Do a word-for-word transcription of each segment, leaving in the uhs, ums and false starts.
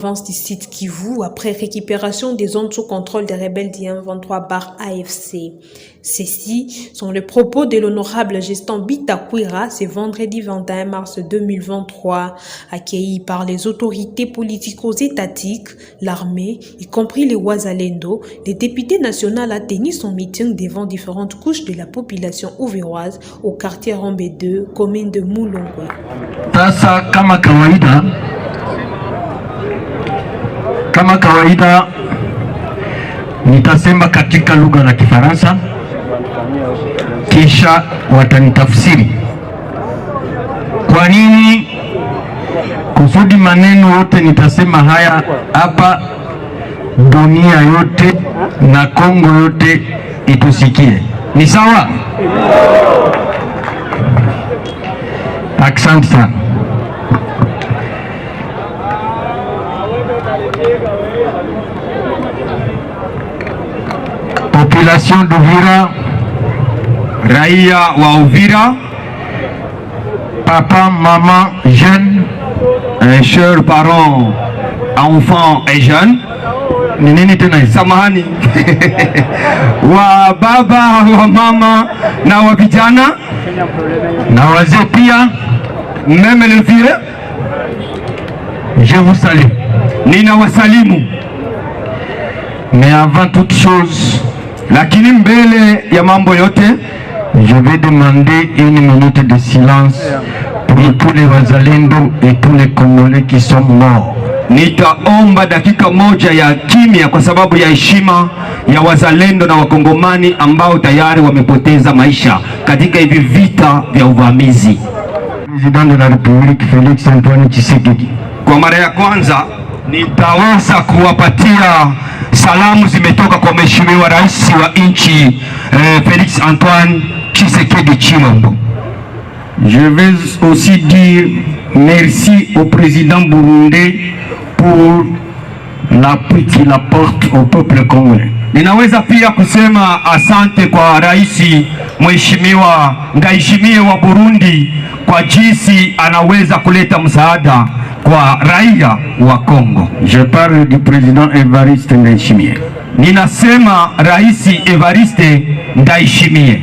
Défense du Sud Kivu après récupération des zones sous contrôle des rebelles du M vingt-trois bar A F C. Ceci sont les propos de l'honorable Gestion Bitakwira ce vendredi vingt et un mars deux mille vingt-trois. Accueilli par les autorités politico-étatiques, l'armée, y compris les Wazalendo, le député national a tenu son meeting devant différentes couches de la population auvergnate au quartier Rombe deux, commune de Mulongwe. Sasa kama kawaida, kama kawaida nitasema katika lugha la Kifaransa, kisha watanitafsiri. Kwa nini? Kusudi maneno yote nitasema haya hapa, dunia yote na Kongo yote itusikie. Ni sawa? Asante sana. Population d'Uvira, raia wa Uvira, papa, maman, jeune, euh, chers parents, enfants et jeunes. Ni nini tena hii? Samahani. Wa baba, wa mama na wa vijana na wazee pia. Même le vieux. Je vous salue. Ninawasalimu. Mais avant toute chose, lakini mbele ya mambo yote, je vais demander une minute de silence pour tous les Wazalendo et tous les Congolais qui sont morts. Nitaomba dakika moja ya kimya kwa sababu ya heshima ya Wazalendo na Wakongomani ambao tayari wamepoteza maisha katika hivi vita vya uvamizi. Président de la République Félix Antoine Tshisekedi. Kwa mara ya kwanza nitaweza kuwapatia salamu zimetoka kwa Mheshimiwa Rais wa nchi, eh, Félix Antoine Tshisekedi Tshilombo. Je vais aussi dire merci au président burundais pour l'appui qu'il apporte au peuple congolais. Ninaweza pia kusema asante kwa Rais Mheshimiwa Ndayishimiye wa Burundi kwa jinsi anaweza kuleta msaada kwa raia wa Kongo. Je parle du président Évariste Ndayishimiye. Ninasema Rais Evariste Ndayishimiye.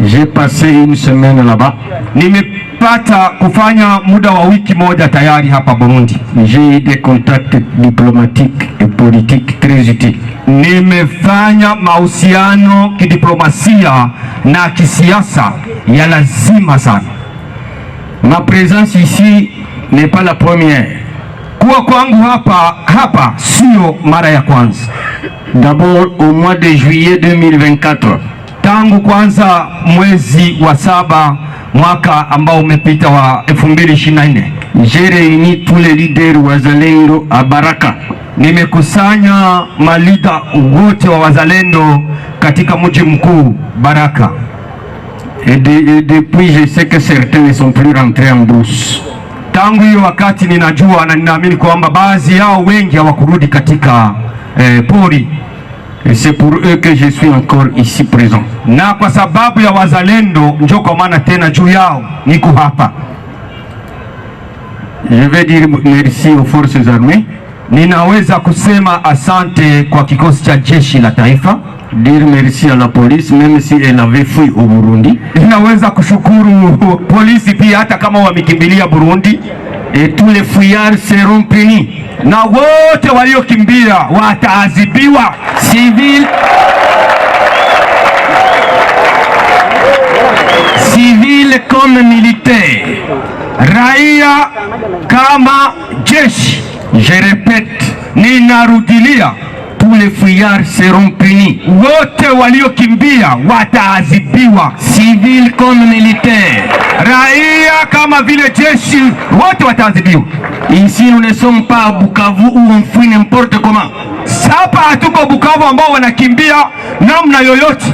J'ai passé une semaine là-bas. Nimepata kufanya muda wa wiki moja tayari hapa Burundi. J'ai eu des contacts diplomatiques et politiques très utiles. Nimefanya mahusiano kidiplomasia na kisiasa ya lazima sana. Ma présence ici n'est pas la première. Kuwa kwangu hapa hapa sio mara ya kwanza. D'abord au mois de juillet deux mille vingt-quatre. Tangu kwanza mwezi wa saba mwaka ambao umepita wa elfu mbili ishirini na nne. J'ai réuni tous les leaders Wazalendo à Baraka. Nimekusanya malida wote wa Wazalendo katika mji mkuu Baraka. Et, de, et depuis, je sais que certains ne sont plus rentrés en brousse. Tangu hiyo wakati ninajua na ninaamini kwamba baadhi yao wengi hawakurudi katika eh, pori. Et c'est pour eux que je suis encore ici présent. Na kwa sababu ya Wazalendo ndio kwa maana tena juu yao niko hapa. Je vais dire merci aux forces armées. Ninaweza kusema asante kwa kikosi cha jeshi la taifa. Dire merci à la police, même si elle avait fui au Burundi. Ninaweza kushukuru polisi pia, hata kama wamekimbilia Burundi. Et tous les fuyards seront punis. Na wote waliokimbia wataadhibiwa. Civil, civil comme militaire, raia kama jeshi. Je répète, ninarudilia, tous les fuyards seront punis. Wote waliokimbia wataadhibiwa. Civil comme militaire, raia kama vile jeshi, wote wataadhibiwa. Ici, nous ne sommes pas à Bukavu où on fuit n'importe comment. Hapa hatuko Bukavu ambao wanakimbia namna yoyote.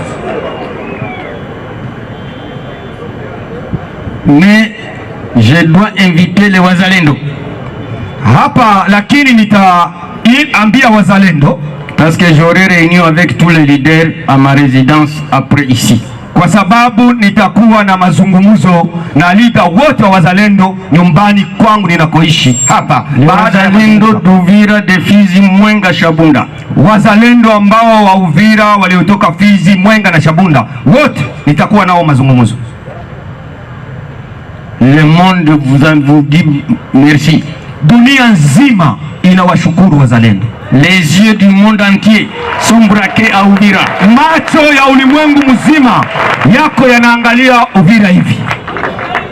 Mais je dois inviter les Wazalendo. Hapa lakini nitaambia Wazalendo. Parce que j'aurai réunion avec tous les leaders à ma résidence après ici. kwa sababu nitakuwa na mazungumzo na leader wote wa wazalendo nyumbani kwangu ninakoishi hapa. Les Baada ya wazalendo mazungumzo, d'Uvira, de Fizi, Mwenga, Shabunda. Wazalendo ambao wa Uvira waliotoka Fizi, Mwenga na Shabunda, wote nitakuwa nao mazungumzo. Le monde vous, en- vous dit merci. Dunia nzima inawashukuru wazalendo. Les yeux du monde entier sont braqués à Uvira. Macho ya ulimwengu mzima yako yanaangalia Uvira hivi,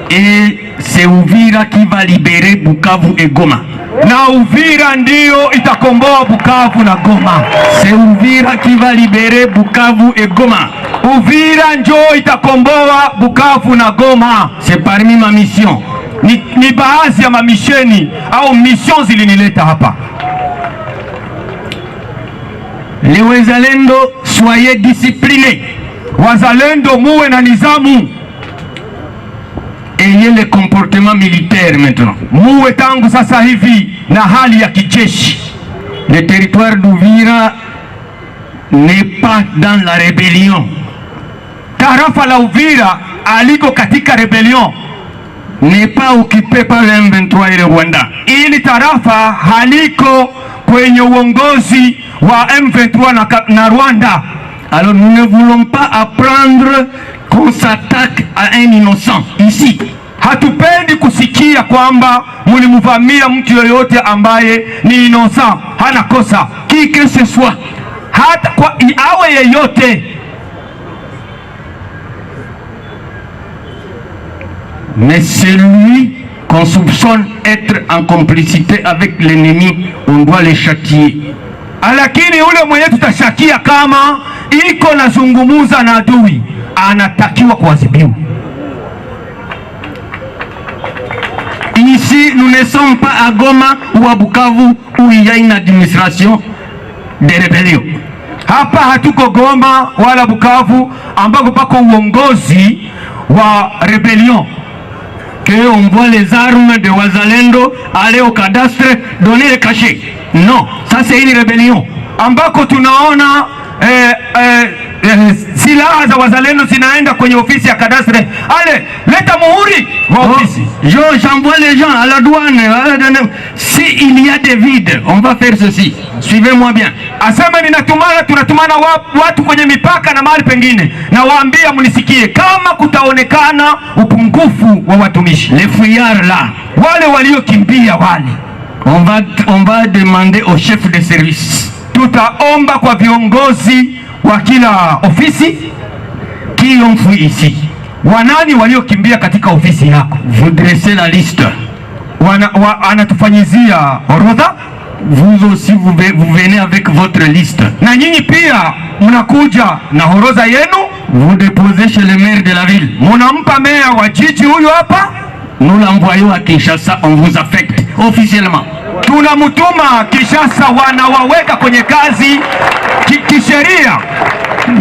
Et c'est Uvira qui va libérer Bukavu et Goma. Na Uvira ndiyo itakomboa Bukavu na Goma. C'est Uvira qui va libérer Bukavu et Goma. Uvira njo itakomboa Bukavu na Goma. C'est parmi ma mission. Ni, ni baadhi ya mamisheni au mission zilinileta hapa. Les Wazalendo, soyez disciplinés. Wazalendo, muwe na nizamu. Ayez le comportement militaire maintenant. Muwe tangu sasa hivi na hali ya kijeshi. Le territoire d'Uvira n'est pas dans la rébellion. Tarafa la Uvira aliko katika rebellion, N'est pas occupé par le M vingt-trois et le Rwanda. Ili tarafa haliko kwenye uongozi wa M vingt-trois na, ka- na Rwanda. Alors nous ne voulons pas apprendre qu'on s'attaque à un innocent ici. Hatupendi kusikia kwamba mlimvamia mtu yoyote ambaye ni innocent, hana kosa, Qui que ce soit. Hata kwa i- awe yeyote. Mais celui qu'on soupçonne être en complicité avec l'ennemi, on doit le châtier. Lakini ule mwenye tutashakia kama iko nazungumuza na adui, anatakiwa kuadhibiwa. Ici, nous ne sommes pas à Goma ou à Bukavu où il y a une administration de rébellion. Hapa hatuko Goma wala Bukavu ambako pako uongozi wa rebellion. Que on voit les armes de Wazalendo aller au cadastre, donner le cachet. Non, ça c'est une rébellion. Ambako tunaona eh, eh, eh, silaha za wazalendo zinaenda kwenye ofisi ya cadastre. Ale, leta muhuri wa ofisi. Je, j'envoie les gens à la douane. S'il y a des vides, on va faire ceci. Suivez-moi bien. Asema ninatumana, tunatumana wa- watu kwenye mipaka na mahali pengine, na waambia mnisikie, kama kutaonekana upungufu wa watumishi, Les fuyards là, wale waliokimbia wale, on va, on va demander au chef de service. Tutaomba kwa viongozi wa kila ofisi qui ont fui ici. Wanani waliokimbia katika ofisi yako? Vous dressez la liste. Wana, wa, anatufanyizia orodha. Vous aussi, vous, ve- vous venez avec votre liste. Na nyinyi pia mnakuja na orodha yenu, Vous déposez chez le maire de la ville. Mnampa meya wa jiji huyu hapa. Nous l'envoyons à Kinshasa, on vous affecte officiellement. Tunamtuma Kinshasa, wanawaweka kwenye kazi ki- kisheria.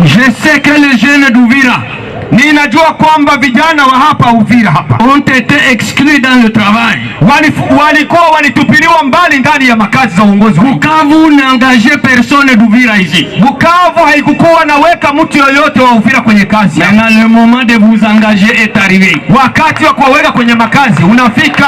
Je sais que les jeunes d'Uvira Ninajua kwamba vijana wa hapa Uvira hapa ont été exclus dans le travail. walif- walikuwa walitupiliwa mbali ndani ya makazi za uongozi huu. Quand vous n'engagez personne d'Uvira ici, Bukavu haikukuwa naweka mtu yoyote wa Uvira kwenye kazi. Maintenant, le moment de vous engager est arrivé. Wakati wa kuwaweka kwenye makazi unafika.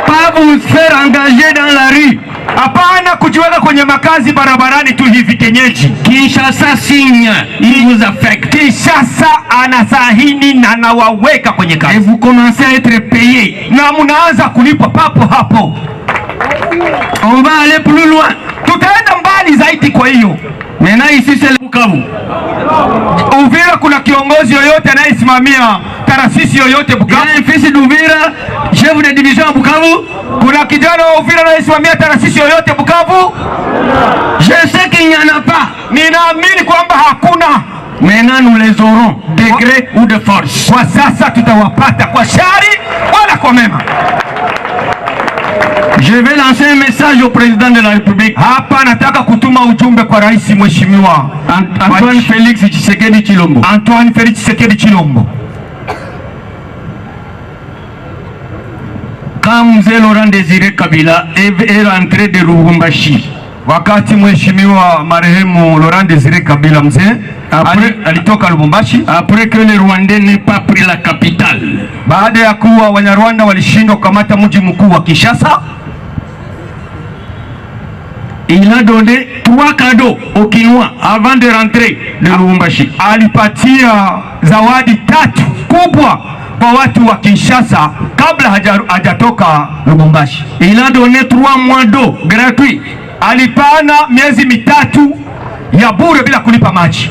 Pas vous faire engager dans la rue. Hapana kujiweka kwenye makazi barabarani tu hivi kienyeji. Kinshasa signe, il vous affecte. Kinshasa anasahini na anawaweka kwenye Et kazi, vous commencez à être payé. Na mnaanza kulipwa papo hapo. On va aller plus loin. Tutaenda mbali zaidi. Kwa hiyo Maintenant, ici, c'est le Bukavu. Uvira kuna kiongozi yoyote anayesimamia tarasisi yoyote Il y Bukavu? a un fils d'Uvira, chef de division à Bukavu. Kuna kijana wa Uvira anayesimamia tarasisi yoyote Bukavu? Je sais qu'il n'y en a pas. Ninaamini kwamba hakuna. Maintenant, nous les aurons, de gré ou de force. Kwa sasa tutawapata kwa shari wala kwa mema. Je vais lancer un message au président de la République. Hapa nataka kutuma ujumbe kwa rais mheshimiwa Ant- Antoine Félix Tshisekedi Tshilombo. Antoine Félix Tshisekedi Tshilombo. Quand Mzee Laurent Désiré Kabila est, est rentré de Lubumbashi, Wakati mheshimiwa marehemu Laurent Désiré Kabila mzee Après, ali-, alitoka Lubumbashi. Après que les Rwandais n'aient pas pris la capitale. Baada ya kuwa Wanyarwanda walishindwa kukamata mji mkuu wa Kinshasa. Il a donné trois cadeaux aux Kinois avant de rentrer de Lubumbashi. Alipatia zawadi tatu kubwa kwa watu wa Kinshasa kabla haja-, hajatoka Lubumbashi. Il a donné trois mois d'eau gratuit. Alipana miezi mitatu ya bure bila kulipa maji.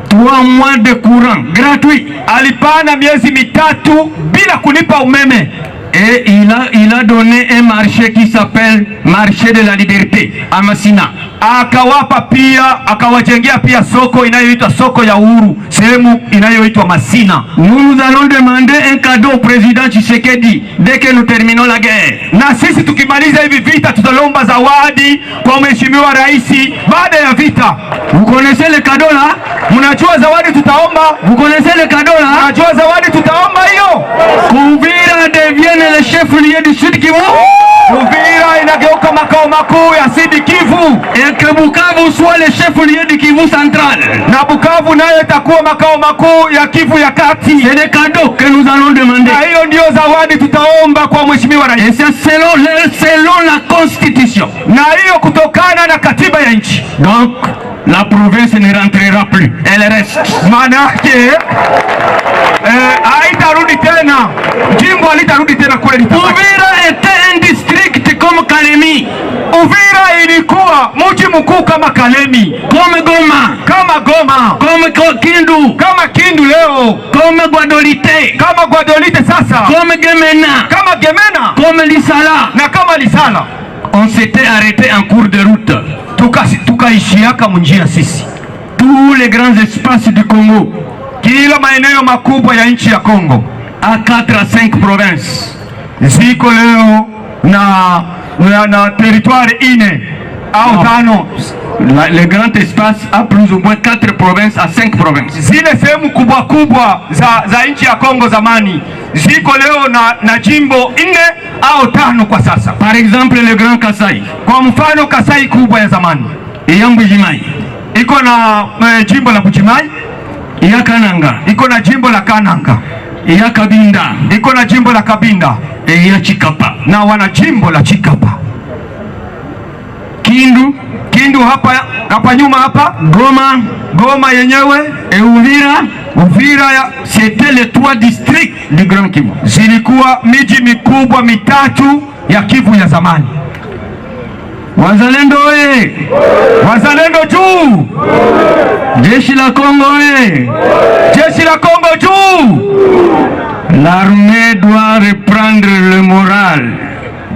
Trois mois de courant gratuit. Alipana miezi mitatu bila kulipa umeme. Et il a, il a donné un marché qui s'appelle Marché de la Liberté à Masina. Akawapa pia, akawajengea pia soko inayoitwa soko ya Uhuru, sehemu inayoitwa Masina. Nous, nous allons demander un cadeau au président Tshisekedi dès que nous terminons la guerre. Na sisi tukimaliza hivi vita, tutalomba zawadi kwa mheshimiwa rais baada ya vita. Vous connaissez le cadeau là? Mnajua zawadi tutaomba? Vous connaissez le cadeau là? Mnajua zawadi tutaomba hiyo? Uvira devienne le chef-lieu du Sud Kivu. Uvira inageuka makao makuu ya Sud Kivu. Et que Bukavu soit le chef-lieu du Kivu central. Na Bukavu nayo itakuwa makao makuu ya Kivu ya kati. C'est le cadeau que nous allons demander. Na hiyo ndio zawadi tutaomba kwa mheshimiwa rais. Et c'est selon, selon la constitution. Na hiyo kutokana na katiba ya nchi. Donc, la province ne rentrera plus. Elle reste. Maana yake, eh, haitarudi tena. Jimbo halitarudi tena kule, litabaki. Uvira était un district comme Kalemi. Uvira ilikuwa mji mkuu kama Kalemi. Comme Goma. Kama Goma. Comme Ko-, Kindu. Kama Kindu leo. Comme Guadolite. Kama Guadolite sasa. Comme Gemena. Kama Gemena. Comme Lisala. Na kama Lisala. On s'était arrêté en cours de route. Tuka-, tukaishiaka munjia sisi. Tous les grands espaces du Congo. Kila maeneo makubwa ya nchi ya Kongo. À quatre à cinq provinces. Ziko leo na, na, na territoire ine au tano. La, le grand espace a plus ou moins quatre provinces à cinq provinces. Zile sehemu kubwa kubwa za, za nchi ya Kongo zamani ziko leo na, na jimbo nne au tano kwa sasa. Par exemple, le Grand Kasaï. Kwa mfano, Kasaï kubwa ya zamani. Iya Mbuji-Mayi. Iko na, eh, jimbo la Mbuji-Mayi. Iya Kananga. Iko na jimbo la Kananga. Iya Kabinda. Iko na jimbo la Kabinda. Iya Tshikapa. Na wana jimbo la Tshikapa. Kindu. Kindu hapa, hapa nyuma hapa. Goma. Goma yenyewe. Et Uvira. Uvira ya. C'était les trois districts du Grand Kivu. Zilikuwa miji mikubwa mitatu ya Kivu ya zamani. Wazalendo oye! Wazalendo juu! Jeshi la Kongo oye! Jeshi la Kongo juu! L'armée doit reprendre le moral.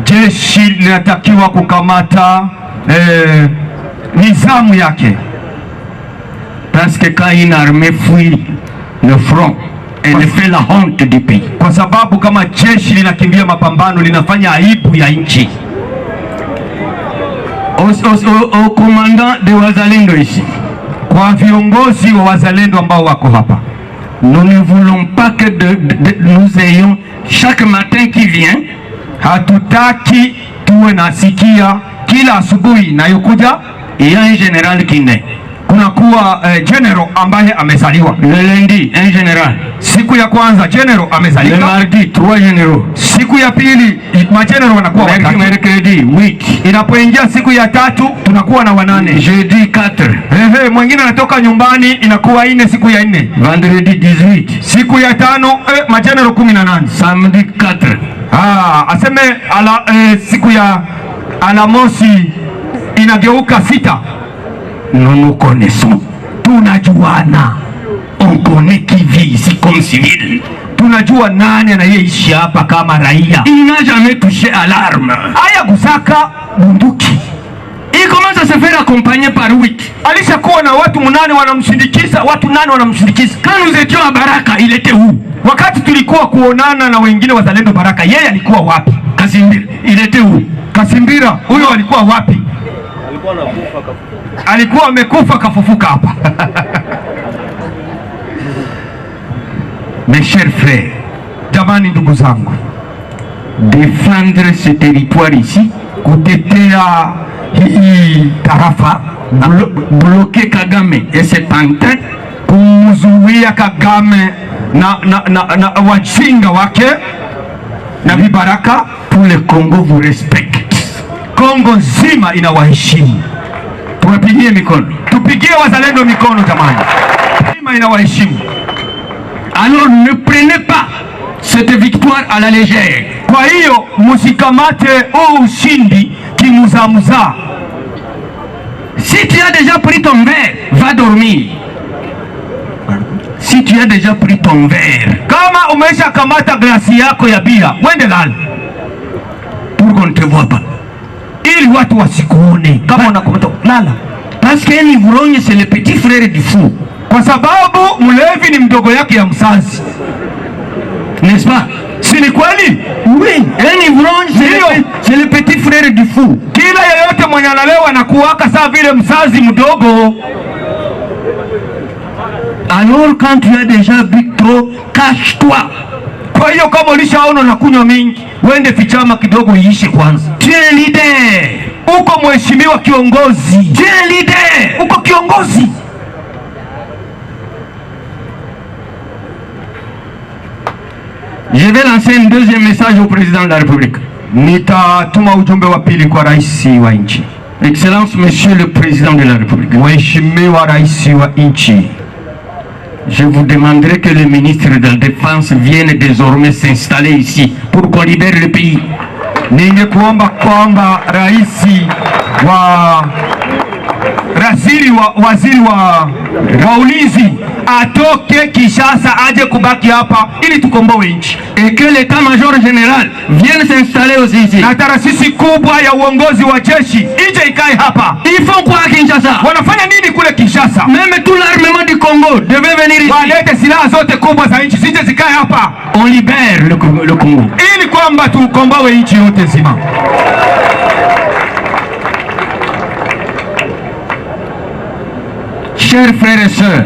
Jeshi linatakiwa kukamata, eh, nizamu yake. Parce que quand une armée fuit le front, elle fait la honte du pays. Kwa sababu kama jeshi linakimbia mapambano, linafanya aibu ya nchi. Au, au, au, au commandant de Wazalendo ici. Kwa viongozi wa Wazalendo ambao wako hapa. Nous ne voulons pas que de, de, de, nous ayons chaque matin qui vient. Hatutaki tuwe nasikia kila asubuhi inayokuja. Il y a un général qui naît. Kunakuwa, eh, general ambaye amezaliwa. Le lundi, un général. Siku ya kwanza general amezalika. Le mardi, trois généraux. Siku ya pili, mageneral wanakuwa watatu. Mercredi, huit. Inapoingia siku ya tatu, tunakuwa na wanane. Jeudi, quatre. Ehe, mwingine anatoka nyumbani, inakuwa ine siku ya nne. Vendredi, dix-huit. Siku ya tano, eh, mageneral kumi na nane. Samedi, quatre. Ah, aseme ala, eh, siku ya Alamosi inageuka sita. Nous nous connaissons. Tunajuana. On connaît qui vit ici comme civil. Tunajua nani anayeishi hapa kama raia. Il n'a jamais touché à l'arme. Haya gusaka bunduki. Il commence à se faire accompagner par huit. Alishakuwa na watu mnane wanamshindikiza, watu nane wanamshindikiza. Quand nous étions à Baraka, il était où? Wakati tulikuwa kuonana na wengine wazalendo Baraka, yeye alikuwa wapi? Kasimbira, il était où? Kasimbira, huyo alikuwa wapi? Alikuwa amekufa, kafufuka hapa. Mes chers frères, jamani, ndugu zangu, défendre ce territoire ici, kutetea hii tarafa, blo-, bloquer Kagame et ses pantins, Zuia Kagame na, na, na, na wajinga wake na vibaraka. Tout le Congo vous respecte. Kongo nzima inawaheshimu. Tuwapigie mikono. Tupigie wazalendo mikono jamani. Nzima inawaheshimu. Alors ne prenez pas cette victoire à la légère. Kwa hiyo msikamate huu ushindi kimuzamuzaa. Si tu as déjà pris ton verre, va dormir. Si tu as déjà pris ton verre, kama umeshakamata glasi yako ya bia, wende lala. Pour qu'on ne te voit pas. Ili watu wasikuone kama unakamata, lala. Parce qu'un ivrogne, c'est le petit frère du fou. Kwa sababu mlevi ni mdogo yake ya mzazi. N'est-ce pas? Si ni kweli? Oui, un ivrogne, c'est le, c'est le petit frère du fou. Kila yeyote mwenye analewa anakuwaka saa vile mzazi mdogo. Alors quand tu as déjà bu trop, cache-toi. Kwa hiyo kama ulishaona unakunywa mingi, wende fichama kidogo iishe kwanza. Tu es un leader. Uko mheshimiwa kiongozi. Tu es un leader. Uko kiongozi. Je vais lancer un deuxième message au président de la République. Nitatuma ujumbe wa pili kwa rais wa nchi. Excellence, Monsieur le Président de la République. Mheshimiwa rais wa nchi. Je vous demanderai que le ministre de la Défense vienne désormais s'installer ici pour qu'on libère le pays. Ningekuomba kwamba rais wa waziri wa, waziri wa, wa ulinzi atoke Kinshasa aje kubaki hapa ili tukomboe nchi. Et que l'état-major général vienne s'installer aussi ici. Na taasisi kubwa ya uongozi wa jeshi ije ikae hapa. Ils font quoi à Kinshasa? Wanafanya nini kule Kinshasa? Même tout l'armement du Congo devait venir ici. Walete silaha zote kubwa za nchi zije zikae hapa. On libère le, Congo- le Congo. Ili kwamba tukomboe nchi yote nzima. Chers frères et sœurs,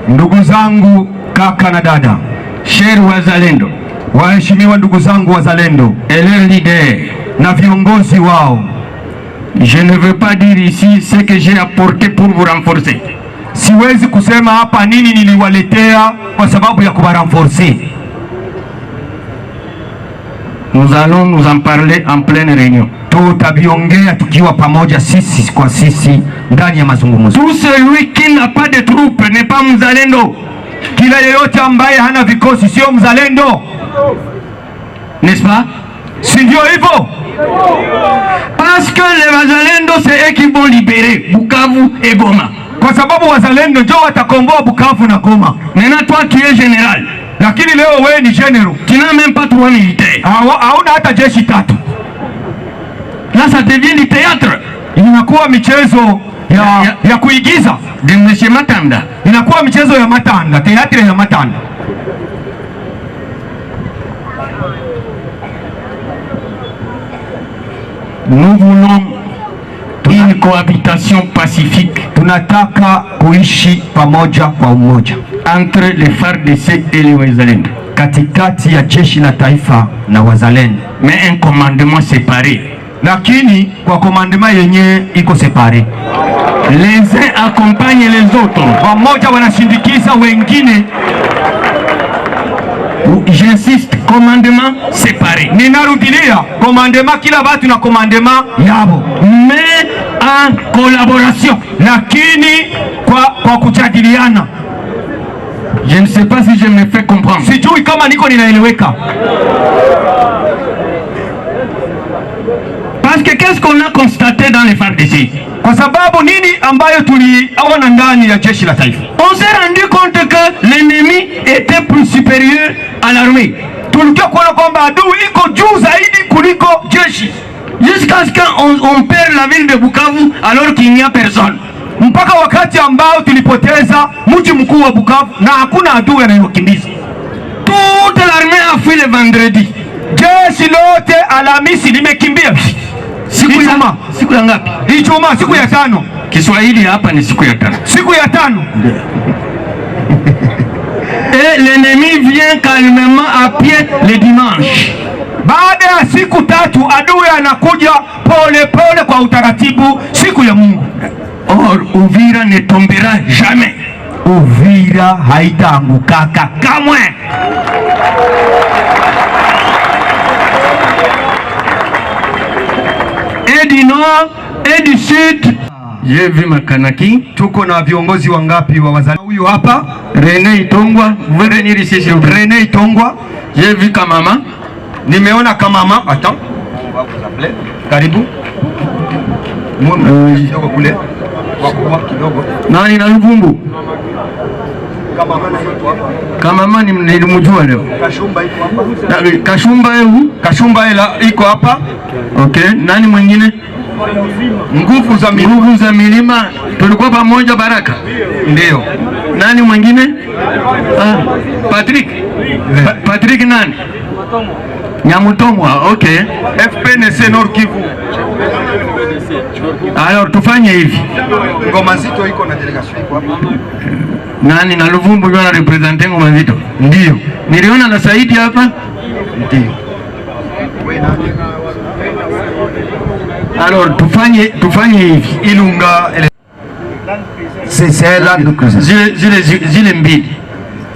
ndugu zangu, kaka na dada, chers wazalendo, waheshimiwa ndugu zangu wazalendo, et leurs leaders, na viongozi wao, je ne veux pas dire ici ce que j'ai apporté pour vous renforcer. Siwezi kusema hapa nini niliwaletea kwa sababu ya kuwarenforcer. Nous allons nous en parler en pleine réunion. Tutaviongea tukiwa pamoja sisi kwa sisi ndani ya mazungumzo. Tout celui qui n'a pas de troupes n'est pas mzalendo. Kila yeyote ambaye hana vikosi sio mzalendo. N'est-ce pas? Si ndio hivyo? Parce que les wazalendo, c'est eux qui vont libérer Bukavu et Goma. Kwa sababu wazalendo ndio watakomboa Bukavu na Goma. Maintenant, toi qui es général, lakini leo wewe ni general, tu n'as même pas trois militaires. Hawa- Hauna hata jeshi tatu. Là, ça devient du théâtre. Inakuwa michezo ya, ya, ya kuigiza. De Monsieur Matanda. Inakuwa michezo ya matanda, théâtre ya matanda. Nous voulons une cohabitation pacifique. Tunataka kuishi pamoja kwa umoja entre les FARDC et les Wazalendo, katikati ya jeshi la taifa na wazalendo, mais un commandement séparé, lakini kwa commandement yenye iko séparé. Les uns accompagnent les autres. Wamoja wanashindikiza wengine. J'insiste, commandement séparé. Ninarudilia, commandement, kila watu na commandement yabo, mais en collaboration, lakini kwa, kwa kujadiliana. Je ne sais pas si je me fais comprendre. Sijui kama niko ninaeleweka. Parce que qu'est-ce qu'on a constaté dans les FARDC? Kwa sababu nini ambayo tuliona ndani ya jeshi la taifa? On s'est rendu compte que l'ennemi était plus supérieur à l'armée. Tulijua kuona kwamba adui iko juu zaidi kuliko jeshi. Jusqu'à ce qu'on on perd la ville de Bukavu alors qu'il n'y a personne. Mpaka wakati ambao tulipoteza mji mkuu wa Bukavu na hakuna adui anayewakimbiza. Toute l'armée a fui le vendredi. Jeshi lote Alhamisi limekimbia. Siku ya, Ijumaa. Siku ya ngapi? Ijumaa, siku ya tano. Kiswahili hapa ni siku ya tano. Siku ya tano. Et l'ennemi vient calmement à pied le dimanche. Baada ya siku tatu adui anakuja pole pole kwa utaratibu siku ya Mungu. Or, Uvira ne tombera jamais. Uvira haitaangukaka kamwe. Et du nord et du sud. J'ai vu Makanaki. Tuko na viongozi wangapi wa wazalendo? Huyu hapa. René Itongwa, vous venez ici, s'il vous plaît. René Itongwa. J'ai vu Kamama. Nimeona Kamama. Attends. On va vous appeler. Karibu. Mwana kidogo kule. Wakubwa kidogo. Nani na Luvumbu? Kamama na iko hapa. Kamama ni, nilimjua leo. Kashumba iko hapa. Na, Kashumba eu? Kashumba ela iko hapa. Okay, nani mwingine? Nguvu za milima. Nguvu za milima. Tulikuwa pamoja Baraka. Ndio. Nani mwingine? Ah, Patrick. Pa-, Patrick nani? Nyamutomwa, okay. F P N C Nord Kivu. Alors, tufanye hivi. Ngoma Nzito iko na delegation iko hapa. Nani na Luvumbu ndio anarepresente Ngoma Nzito? Ndio. Niliona na Saidi hapa. Ndio. Alors, tufanye, tufanye hivi. Ilunga. C'est, c'est un Land Cruiser. Zile, zile, zile mbili.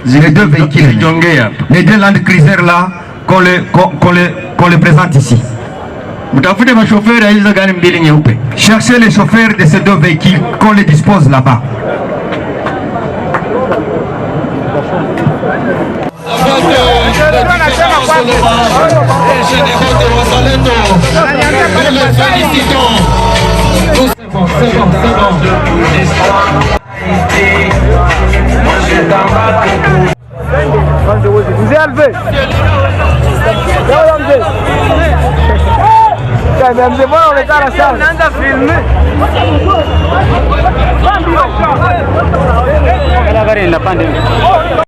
Les deux véhicules. Zijongea. Les deux Land Cruiser là, qu'on les, qu'on, qu'on les, qu'on les présente ici. Mtafute mashoferi ya hizo gari mbili nyeupe. Cherchez les chauffeurs de ces deux véhicules qu'on les dispose là-bas. Avec, euh, le directeur Solomon et général de Wazalendo, nous les félicitons. Nous... C'est bon, c'est bon, c'est bon. Mzee Alve. Wewe mzee. Kama mzee, mbona unaonekana sana? Unaanza filme. Kala gari inapanda.